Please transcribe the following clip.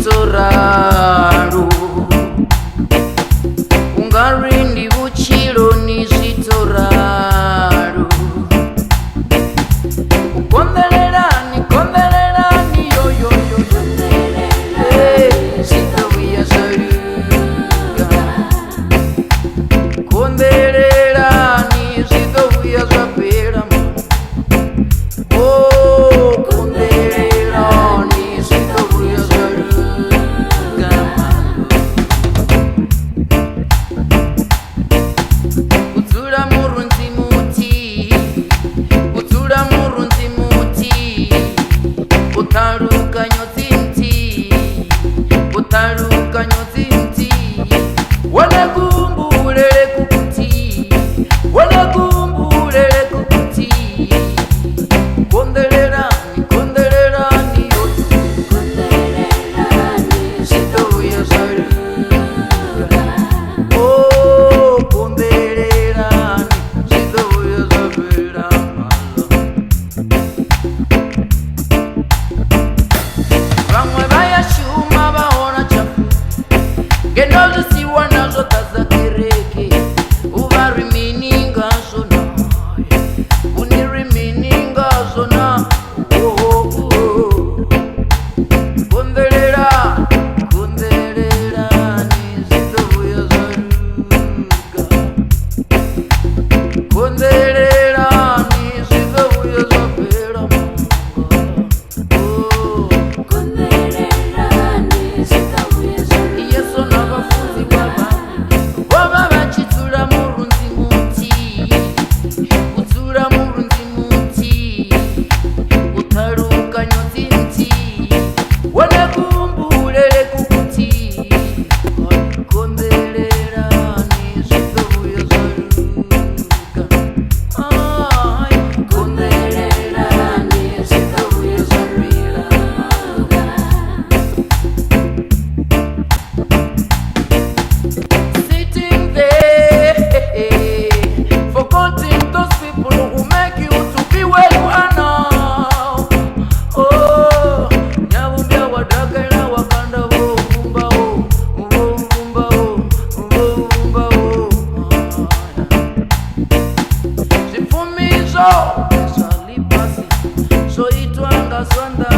to ralo. Ungari ndi vhutshiloni zwi to ralo. U konḓelelani, konḓelelani, yo yo yo yo. Hey, zwi ḓo vhuya zwa luga. Konḓelelani, zwi ḓo vhuya zwa fhela. Oh, konḓelelani, zwi ḓo vhuya zwa luga. U dzula murunzi muthihi, u dzula murunzi muthihi, u ṱhalukanyo dzi nthihi, u ṱhalukanyo dzi nthihi. Wone kuhumbulele kukuthihi, wone kuhumbulele kukuthihi. Konḓelelani, konḓelelani, yo, zwi ḓo vhuya zwa luga. Oh, konḓelelani, zwi ḓo vhuya zwa fhela mala. Vhaṅwe vha ya shuma vha hola tshafu, ngeno zwisiwa nazwo ḓadza kereke. U vha ri mini ngazwo na? U ni ri mini ngazwo na? Oh, oh, oh. Konḓelelani, konḓelelani, zwi ḓo vhuya zwa luga. Konḓelelani, zwi ḓo vhuya zwa fhela manga. Oh. Yesu na vhafunziwa vhawe vho vha vha tshi dzula murunzi muthihi, u dzula murunzi muthihi, u ṱhalukanyo dzi nthihi, wone kuhumbulele kukuthihi. Konḓelelani, zwi ḓo vhuya zwa luga. Ai, konḓelelani, zwi ḓo vhuya zwa fhela. Sitting there, forgetting those people who make you to be where you are now. Oh, nyabumbya wadakala wakanda voumbawo, voumbawo, voumbawo. Zvipfumiso zwa ḽifhasi zwo itwa nga zwanḓa.